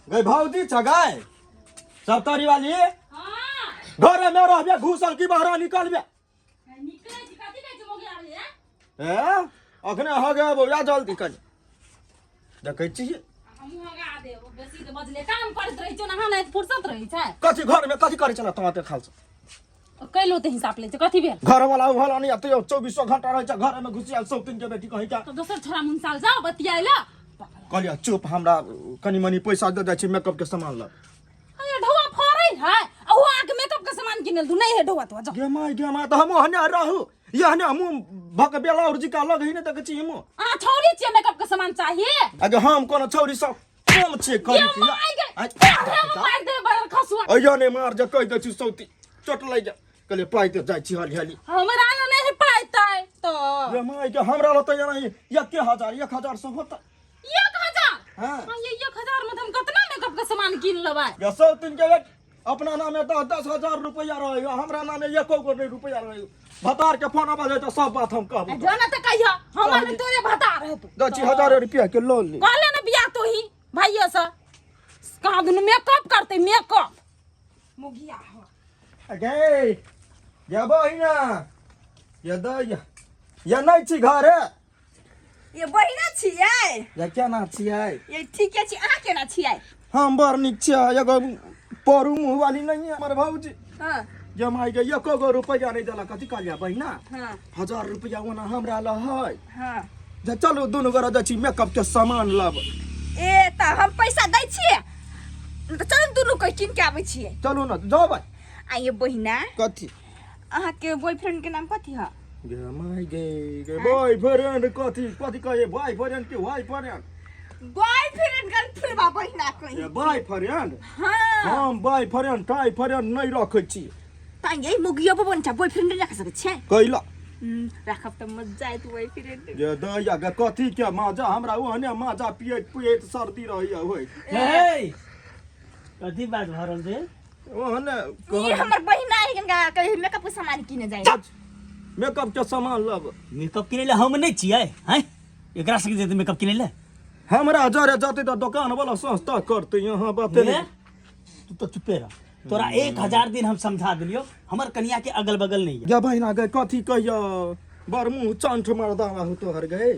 गई भौजी छ गई सप्तरी वाली घर में रहबे घुसल की बाहर निकलबे ए अखने हो गया बौआ जल्दी कनि देखै छी कथी घर में कथी करै छला तोरा खाल कैलो तऽ हिसाब लै छै कथी भेल घर वाला वाला नहीं आते चौबीसों घंटा रहै छै घर में घुसी आयल सब दिन के बेटी कहीं का तऽ दोसर छोरा मुनसाल जाओ बतियाइ लए कहलियै चुप हमरा कनि मनि पैसा दे जाइ छै मेकअप के सामान ल अरे ढौआ फरै है आ ओ आके मेकअप के सामान किनल तू नहीं है ढौआ तो जा गे माय गे माय तऽ हम ओहने रहू यहने हमहूँ भक बेला और जी का अलग ही नहीं देखै छी हमहूँ अहाँ छौरी छियै मेकअप के सामान चाहिए अगे हम कोनो छौरी सब कम छियै ये करी के माय गे अरे मार दे बड़ल खसुआ अइयो नहि मार जे कहि दै छी सौती चोट लागि जा कहलियै पाइ तऽ जाइ छी हली हली हमरा लग नहीं है पाइ ताइ तो गे माय गे हमरा लग तऽ एना 1000 1000 से होता 1000 हाँ। हाँ, ये 1000 में तो हम कितना मेकअप के सामान किन लेबै गे सौतीन के बेटी अपना नामे दस दस हजार रुपया रहे हमरा नामे एको गो नहीं रुपया रहे भतार के फोन आबे तऽ सब बात हम कहब जो ना तो कहियो हमर में तोरे भतार है तू दस हजार रुपया के लोन ले कहले ना बियाह तो ही भाइयो से कहाँ दुनू मेकअप करते मेकअप मुगिया हो गे ये बहिना ये दैया ये नहीं छी घरे ये बहिना छियै ये केना छियै ये ठीके छी अहाँ केना छियै हम बड़ नीक छियै एगो परू मुँह वाली नहीं है हमर भौजी हाँ जमाई के एको गो रुपया नहीं देलक कथी कहलियै बहिना हाँ हजार रुपया ओना हमरा लग है हाँ जे चलू दुनू गोरा जाइ छी मेकअप के सामान लब ए तऽ हम पैसा दै छियै तऽ चलू ने दुनू कोइ कीन के आबै छियै चलू ने जेबै आ ये बहिना कथी अहाँके बॉयफ्रेंड के नाम कथी है गे माय गे गे बॉयफ्रेंड कथी कथी कहे बॉयफ्रेंड के बॉयफ्रेंड बॉयफ्रेंड गर्लफ्रेंड बा बहिना कहीं ये बॉयफ्रेंड हाँ हम बॉयफ्रेंड टायफ्रेंड नहीं रखै छी त यही मुगियो बन छ बॉयफ्रेंड राख सकै छै कैला राखब त मजा आयत बॉयफ्रेंड ये दैया गे कथी के माजा हमरा ओहने माजा पियैत पियैत सर्दी रहैया होय हे कथी बात भऽ रहल छै ओहने ई हमर बहिना है किनका कहीं मेकअप के सामान किने जाय मेकअप के सामान लब मेकअप किनै लए हम नहि छियै हैं एकरा संगे जेतै मेकअप किनै लए हमरा जरे जते तऽ दोकान वाला सस्ता करते यहाँ बाते हे? नहीं तू तऽ चुपे रह तोरा 1000 दिन हम समझा देलियौ हमर कनिया के अगल बगल नहीं है या बहिना गए कथी कहियो बड़ मुँह चंठ मर्दाना हो तोहर गए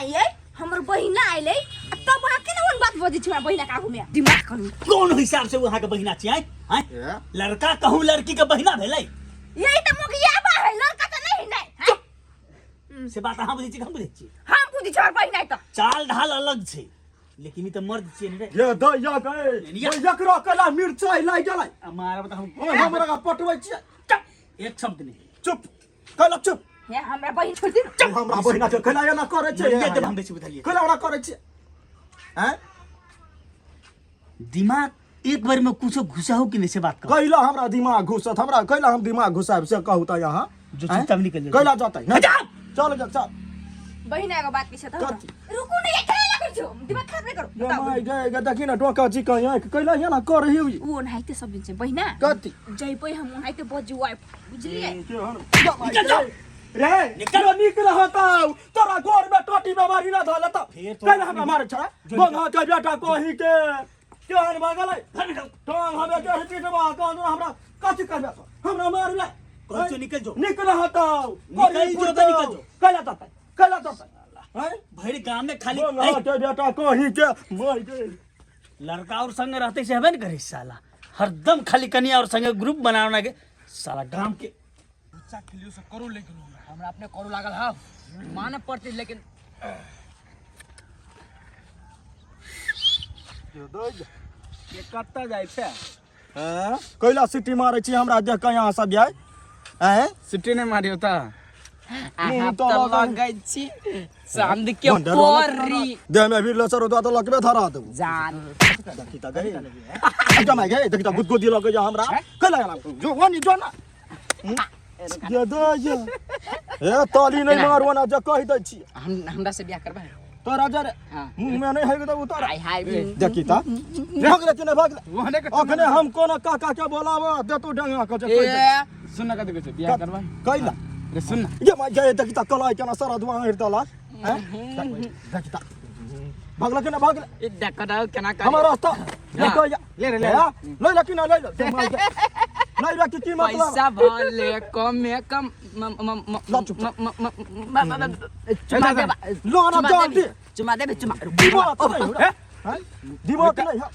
आइए हमर बहिना आइले आ तब अहाँ केना ओहन बात बजै छी हमरा बहिना के आगू में दिमाग करू कोन हिसाब से वो अहाँके बहिना छियै हैं ए? लड़का कहूँ लड़की के बहिना भेलै यही त मोगियाबा है लड़का त नहीं नहीं हैं? से बात अहाँ बुझै छी कि हम बुझै छी हम बुझै छी हमर बहिना है त चाल ढाल अलग छै लेकिन ई तऽ मर्द छियै ने रे ये दैया गए या। एकरो कला मिरचाई लागि गेलै आ मारब तऽ हम ओए हमरा का पटबै छियै चुप एक शब्द नहि चुप कैला चुप हे हमरा बहिन छोड़ दे चुप हमरा बहिना के कैला एना करै छै मरिए देब हम बेसी बुझलियै कैला ओना करै छै हैं दिमाग एक बार में कुछो घुसा हो कि नहीं से बात कर कैला हमरा दिमाग घुसत हमरा कैला हम दिमाग घुसाब से कहू त यहाँ जो हैं? चुपचाप निकल जाओ। कैला जतै नहीं जा! चल जा चल बहिना एगो बात पूछत हो कथी? रुकू नहीं ये केना करै छो दिमाग खराब नहीं करो ये बताओ माय गए गे देखी ना डोका जी कहीं आँख कैला एना करै ही उ ओनाहिते सब दिन छै बहिना कथी जइबै हम ओनाहिते बजुआइ बुझलियै निकल जाओ। रे निकल। निकल निक रहता तोरा गोर में टोटी बीमारी ना धले त फेर तोरा- कैला हमरा मारे छड़ा बंगा के बेटा कही के केहन भऽ गेलै घर में जाओ। टांग हमे के पीटबा कहनु हमरा कथी करबे तो हमरा मारबे कहै छियौ निकल जो। निकल हतौ निकल जो तऽ निकल जो। कैला जतै कैला जतै हैं भरि गाम में खाली बंगा ऐ, के बेटा कही के मर गेल लड़का और संग रहते से हेबे ने करे साला हरदम खाली कनिया और संगे ग्रुप बनावना के साला गाम के बच्चा खेलियो से करू लेकिन हमरा हमरा अपने करू लागल हा माने पड़तै लेकिन के कतऽ जाइ छै हैं कैला सिटी मारै छी हमरा देख के यहाँ सब जाय हैं सिटी नहि मारियौ तऽ मुँह अहाँ तऽ तऽ लगल। लगै छी चांद के बंदर वाला परी देह में भी लसर उठा तऽ लकबे धरा देबू जान देखी तऽ गई जमाइ गई देखी तऽ गुदगुदी लगै हमरा कैला एना जो वनी जो ना ये दे ये ए ताली नहीं मारबो ना जे कहि दै छी हम हमरा से बियाह करबै तोरा जरे हाँ। मुंह में नहीं है तऽ उतार हाय हाय देखी तऽ भाग रे कि नहीं भाग रे ओहने के अखने हम कोनो काका के बोलाब देतो डंगा के जे कहि दै ए सुन न कथी कहै छै बियाह करबै कैला रे सुन न ये माय गए देखी तऽ कलाई केना सारा धुआं हटि देलक हैं देखी तऽ भगल के ना भगल ई देख ना केना कर हमर रास्ता देखो या ले रे, ले ले ले ले कि ना ले ले से मार के। नहीं रे की की मतलब पैसा भले कम में कम म म म ला चुप। म म म म म चुमा देबा लो ना चुमा जल्दी देबी, चुमा देबी चुमा दिमाग तो नहीं हो रे हैं? दिमाग नहीं है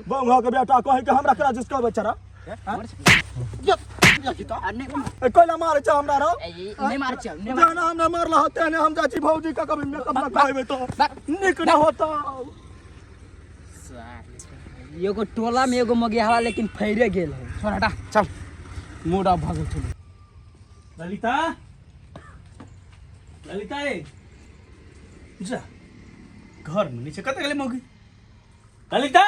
बंगा के बेटा कहे के हमरा करा जिसका बेचारा ये ये की ता नहीं ए कोइला मारे छ हमरा रो नहीं मार छ नहीं मार जाना हमरा मारला होते ने हम जाची भौजी का कभी मेकअप ना कहबे तो निक ना होता एगो टोला में एगो मगियावा लेकिन फैरे गेल है छोड़ हटा चल मूड ऑफ भऽ गेल छलै ललिता ललिता ए जा घर में नीचे कतऽ गेलै मौगी ललिता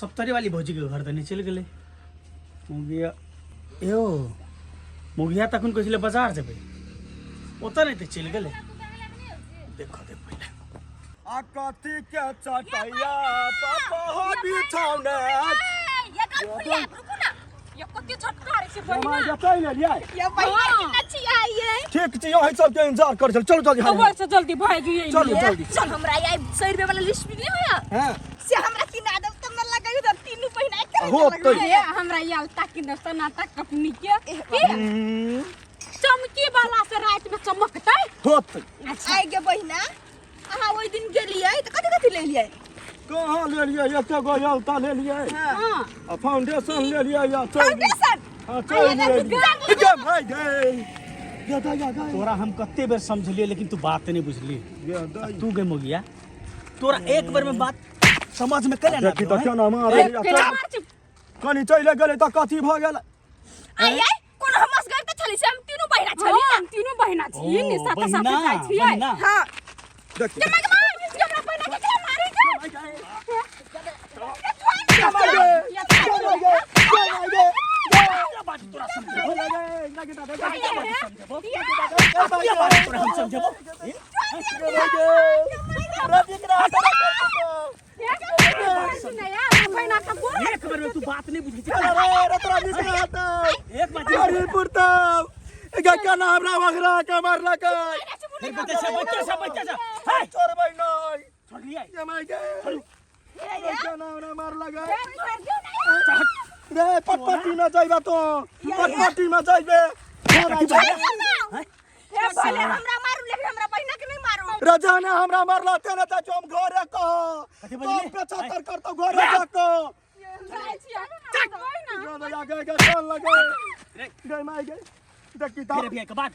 सप्तरी वाली भौजी के घर तऽ नहि चलि गेलै मौगिया यो मौगिया तखन कहै छलै बाजार जेबै ओतऽ नहि तऽ चलि गेलै देखऽ दे पहिले आ कथी के चटैया पापा हो बिछौने ये गाल फुलिया रुकू ना ये कते झटका रे से बहिना जतै ले लियै ये बहिना कितना छिया ये ठीक छी यही सबके इंतजार कर छल चलू जल्दी तो हाल वैसे जल्दी भागि गेलियै चलू जल्दी चल हमरा ये 100 रुपया वाला लिस्ट भी नहीं होया हां से हमरा किना देब तब न लगाई उधर तीनू बहिना के हो तो ये हमरा ये अलता की सनाटा कंपनी के की चमकी वाला से रात में चमकतै होतै आइ गे बहिना अहाँ ओहि दिन गेलियै तऽ कथी कथी लेलियै कहाँ ले लियै एते गो अलता ले लियै हां आ फाउंडेशन ले लियै या चल फाउंडेशन हां चल लियै के भाई गए या दा या गा तोरा हम कते बेर समझलियै लेकिन तू बात नहि बुझली या दा तू गे मोगिया तोरा एक बेर में बात समझ में कैला ना देखी तऽ केना मारै केना मार छी कनि चलि गेलै तऽ कथी भऽ गेलै आइ आइ कोनो हम असगर तऽ छली से हम तीनू बहिना छली हां हम तीनों बहिना छी ने साथे साथे बहिना, जाइ छियै बहिना। हां देखी के मार हमरा बहिना के केना मारे के तोरा हम समझबो बहिना के गोर एक बेर में तू बात नहीं बुझै छै एक बात फिर बच्चा से बच्चा से बच्चा से हे छोड़ लिया रे पटपटी में जाइबा तो पटपटी में जाइबे हे भले हमरा मारू लेकिन हमरा बहिना के नहीं मारू रजाना हमरा मारला तेने त हम घरे कह कथी तो बजली? 75 करतो घरे जाको जाइ छियै बहिना गए गए चल लगे गए माई गए देखी ता फिर बियाह के बाद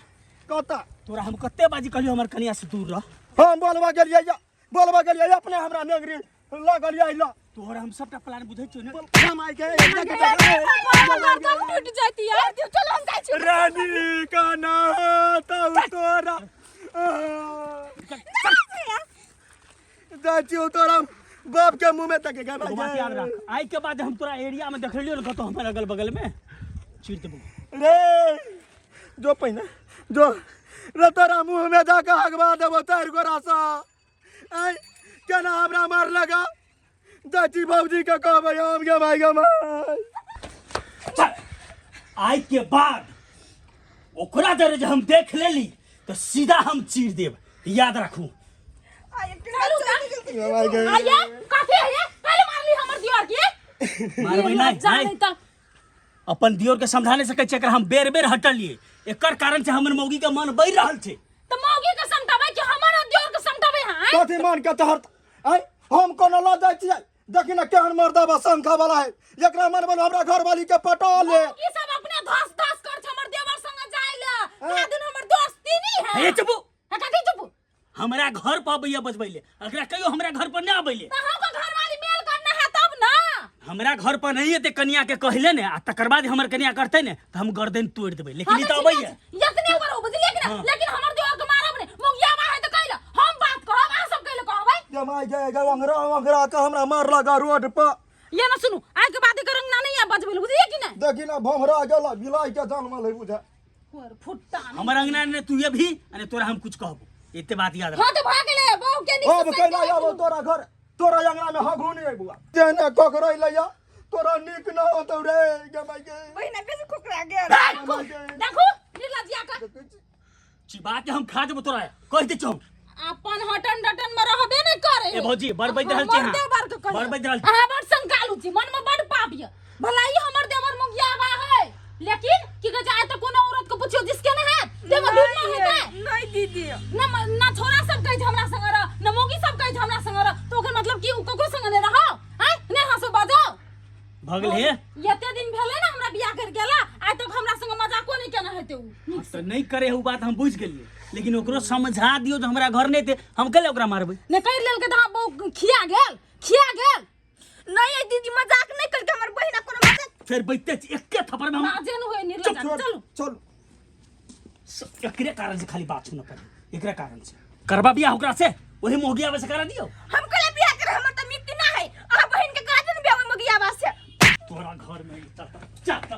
कता तोरा हम कते बाजी कहलियो हमर कनिया से दूर रह हम बोलबा गेलियै या बोलबा गेलियै अपने हमरा नेगरी लगल या ला तोहर हम सबटा प्लान बुझै छियौ ने हम आई गए गर्दन टूट जाती यार चलो हम जाइ छी रानी का नाम तोरा जाइ छियौ तोरा बाप के मुंह में तक एगो बात याद राख आइ के बाद हम तोरा एरिया में देखलियो ने कतौ हमर अगल बगल में चीर देबो रे जो पहिने जो रे तोरा मुंह में जाके हगवा देबो चारि गोरा सा ऐ केना हमरा मार लगा चाची बाबूजी के कहबै हम गे भाई गे माय चल आइ के बाद ओकरा जरे जे हम देख लेली तो सीधा हम चीर देब याद राखू गे भाई गे आया काफी है काहे मारली हमर दियोर के मारबै लज्जा नहि नहीं नहि त अपन दियोर के समझा नहीं सकै छै एकर हम बेर बेर हटलिए एकर कारण से हमर मौगी के मन बढ़ि रहल छै त मौगी के समटाबै कि हमर दियोर के समटाबै हां कथी मन के तहर आय हम कोनो लऽ जाइ छियै देखी ने केहन मर्दा शंखा वाला है एकरा मन बन हमरा घरवाली के पटा ले मौगी सब अपने धस धस कर छ हमर देवर संग जाय ले का दिन हमर दोस्ती नहीं है हे चुपू हे कथी चुपू हमरा घर पर अबैया बजबैले एकरा कहियो हमरा घर पर नहि अबैले त हमको घरवाली मेल करना है तब ना हमरा घर पर नहीं एते कनिया के कहले ने आ तकर बाद हमर कनिया करते ने तऽ हम गर्दन तोड़ि देबै लेकिन ई तऽ अबैया यतने करो बुझलिए कि ना लेकिन हमर देवर के मारब ने मुंगिया मारे त कहिला हम बात कहब अहाँ सब कहिला कहबै जमाई गए गए अंगरा अंगरा के हमरा मार लगा रोड पर ये ना सुनू आइ के बाद एकर अंगना नहीं आ बजबै बुझलिए कि ना देखी ना भमरा गेल बिलाई के जानमल है बुझा और फुट्टा नहीं। हमर अंगना ने तू ये भी अने तोरा हम कुछ कहबो एते बात याद रख हाँ तो भाग ले बहू के नीचे अब कैला आबो तोरा घर तोरा अंगना में हगू नहीं बुआ जेने ककरो लैया तोरा नीक न होतौ रे गमाई के बहिना बेसी खोकरा गेल गमाई के देखो निर्लज्जिया का चिबा के हम खा देबो तोरा कह दे छौ अपन हटन डटन में रहबे नहीं करे। ए भौजी, बड़ बैठ रहल छी हमर अहाँ। देवर के कहियो। बड़ बैठ रहल छी। अहाँ बड़ संकालू छी, मन में बड़ पाप ये। भलाई हमर देवर मुगिया बा है, लेकिन की कहे जाए तो कोनो औरत के पुछियो जिसके न है देवर दूर न हेतै। नहीं दीदी। न न छोरा सब कहै छै हमरा संग रह, न मौगी सब कहै छै हमरा संग रह, तो ओकर मतलब की उ ककरो संग नहि रहौ? आँय, नहि हँसो बाजो। भऽ गेल हे। एते दिन भेलै ने हमरा बियाह कर गेला, आइ तक हमरा संग मजाको नहि केने हेतै उ। हाँ, तऽ नहि करे उ बात हम बुझि गेलियै, लेकिन ओकरो समझा दियौ जे हमरा घर नहि एतै, हम कैले ओकरा मारबै? नहि करि लेलकै तऽ अहाँ बहु खिया गेल, खिया गेल। नहीं ये दीदी मजाक नहीं करके हमर बहिना कोनो मजाक। फेर बैठते छी एके थप्पड़ में हम। बाजे न होय निर्लज्ज। चलू। चल। एकरे कारण से खाली बात सुनऽ पड़े, एकरे कारण से। करबा बियाह ओकरा से, वही मोगी आवे से करा दियो। हम कला बियाह कर, हमर त मिट्टी ना है। अहाँ बहिन के करा दे न बियाह ओइ मोगियाबा से। तोरा घर में चल चल।